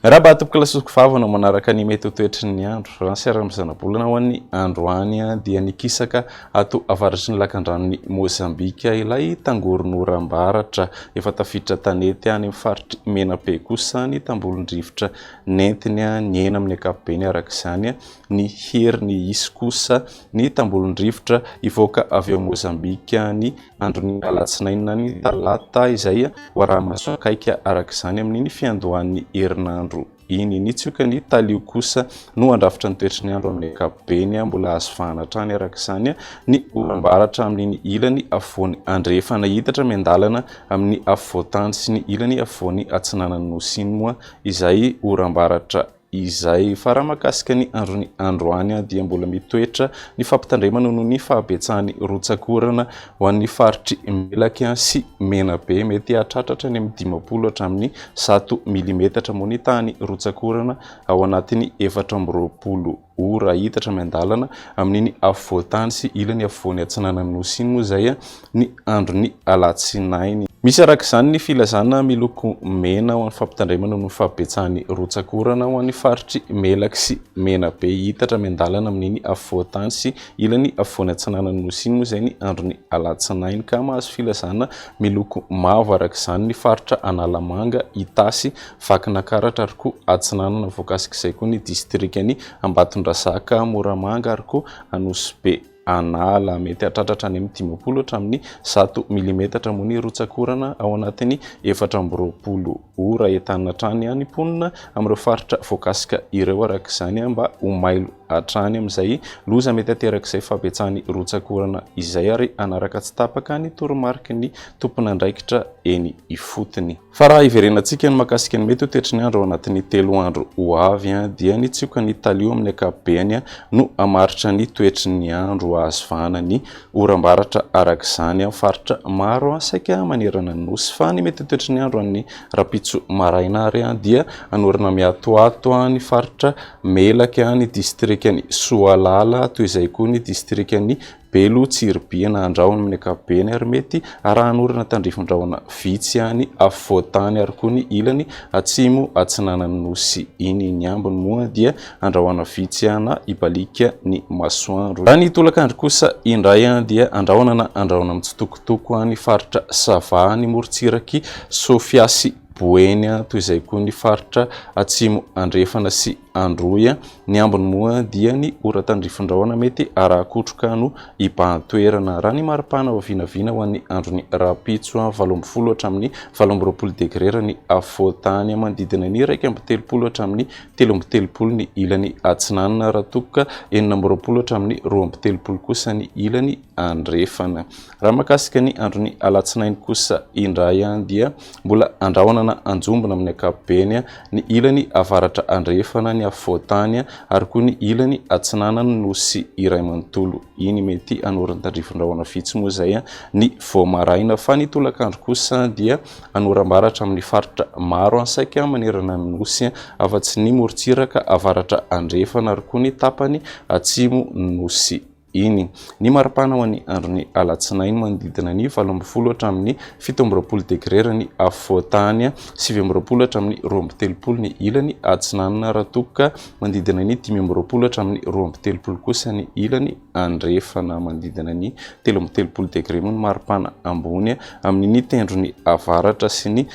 Miarahaba tompokolahy sy tompokivavy anao manaraka ny mety ho toetry ny andro. Raha ny seran'ny zanabolana ho an'ny androany dia nikisaka ato avaratry ny lakandranon'i Mozambika ilay tangoronoram-baratra. Efa tafiditra tanety any amin'ny faritr'i Menabe kosa ny tambolon-drivotra nentiny. Nihena amin'ny ankapobeny araka izany ny heriny. Hisy kosa ny tambolon-drivotra hivoaka avy ao Mozambika ny andron'ny alatsinainy na ny talata izay ho araha-maso akaiky araka izany amin'iny fiandohan'ny herinandro iny. Ny tsiokan'ny talio kosa no handrafitra ny toetry ny andro amin'ny ankapobeny. Mbola azo vahana hatrany araka izany ny oram-baratra amin'iny ilany afovoany andrefana hitatra miandalana amin'ny afovoantany sy ny ilany afovoany atsinanan'ny Nosy iny moa izay oram-baratra izay. Fa raha mahakasika ny andron'ny androany dia mbola mitoetra ny fampitandremana noho ny fahabetsahan'ny rotsak'orana ho an'ny faritr'i Melaky sy Menabe. Mety hahatratra hatrany amin'ny 50 hatramin'ny 100 milimetatra moa ny tahan'ny rotsak'orana ao anatin'ny 24 ora. Hitatra miandalana amin'iny afovoan-tany sy ilany afovoany atsinanan'ny Nosy iny moa izay ny andron'ny alatsinainy. Misy araka izany ny filazana miloko mena ho an'ny fampitandremana noho ny fahabetsahan'ny rotsak'orana ho an'ny faritr'i Melaky sy Menabe. Hiitatra miandalana amin'iny afovoan-tany sy ilany afovoany atsinanan'ny Nosy iny moa izay ny andron'ny alatsinainy ka mahazo filazana miloko mavo araka izany ny faritra Analamanga, Itasy, Vakinakaratra ary koa Atsinanana. Voakasik'izay koa ny distrikan'i Ambatondrazaka, Moramanga ary koa Anosibe. An'ala. Mety hahatratra hatrany amin'ny 50 hatramin'ny 100 milimetatra moa ny rotsak'orana ao anatin'ny 24 ora. Entanina hatrany ny mponina amin'ireo faritra voakasika ireo araka izany mba ho mailo hatrany amin'izay loza mety haterak'izay fahabetsahan'ny rotsak'orana izay ary hanaraka tsy tapaka ny toromariky ny tompon'andraikitra eny ifotony. Fa raha hiverenantsika ny mahakasika ny mety ho toetry ny andro ao anatin'ny 3 andro ho avy dia ny tsiokan'ny talio amin'ny ankapobeny no hamaritra ny toetry ny andro azo vahana ny oram-baratra araka izany amin'ny faritra maro saika manerana ny Nosy. Fa ny mety ho toetry ny andro an'ny rahampitso maraina ary dia hanorina miatoato ny faritra Melaky, ny distrikan'i Soalala, toy izay koa ny distrikan'i Belo, Tsiribihina, Andrahona amin'ny ankapobeny ary mety arahan'orana tandrifin-drahona vitsy any afovoan-tany ary koa ny ilany atsimo atsinanan'ny Nosy iny. Ny ambiny moa dia andrahona vitsy na hibaliaka ny masoandro. Raha ny tolakandro kosa indray dia andrahona na andrahona mitsitokotoko ny faritra Sava, ny morontsirak'i Sofia sy Boeny, toy izay koa ny faritra atsimo andrefana sy Androy. Ny ambiny moa dia ny ora tandrifin-drahona mety araha-kotroka no hibahan-toerana. Raha ny maripana ho vinavina ho an'ny andron'ny rahampitso, 18 hatramin'ny 28 degre raha ny afovoan-tany, manodidina ny 31 hatramin'ny 33 ny ilany atsinanana, raha toa ka 26 hatramin'ny 32 kosa ny ilany andrefana. Raha mahakasika ny andron'ny alatsinainy kosa indray dia mbola andrahona na anjombona amin'ny ankapobeny ny ilany avaratra andrefana, ny afovoan-tany ary koa ny ilany atsinanan'ny nosy iray manontolo iny. Mety hanoran-tandrifin-drahona vitsy moa izay ny vao maraina fa ny tolakandro kosa dia hanoram-baratra amin'ny faritra maro saika manerana ny nosy afa-tsy ny morontsiraka avaratra andrefana ary koa ny tapany atsimo nosy iny. Ny maripana ho an'ny andron'ny alatsinainy manodidina ny 18 hatramin'ny 27 degre raha ny afovoan-tany, 29 hatramin'ny 32 ny ilany atsinanana raha toa ka manodidina ny 25 hatramin'ny 32 kosa ny ilany andrefana. Manodidina ny 33 degre moa ny maripana ambony amin'iny tendrony avaratra sy ny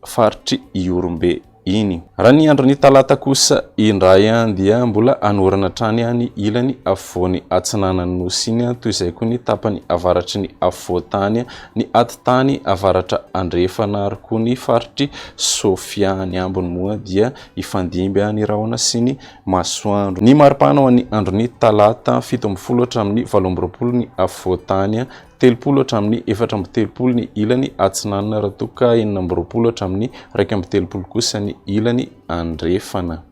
faritr'i Ihorombe iny. Raha ny andron'ny talata kosa indray dia mbola hanorana hatrany ny ilany afovoany atsinanan'ny Nosy iny, toy izay koa ny tapany avaratry ny afovoan-tany, ny atitany avaratra andrefana ary koa ny faritr'i Sofia. Ny ambiny moa dia hifandimby ny rahona sy ny masoandro. Ny maripana ho an'ny andron'ny talata, 17 hatramin'ny 28 ny afovoan-tany, 30 hatramin'ny 34 ny ilany atsinanana raha toa ka 26 hatramin'ny 31 kosa ny ilany andrefana.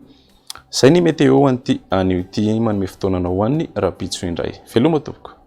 Izay ny météo an'ity anio ity, manome fotoana anao ho an'ny rahampitso indray. Veloma tompoko.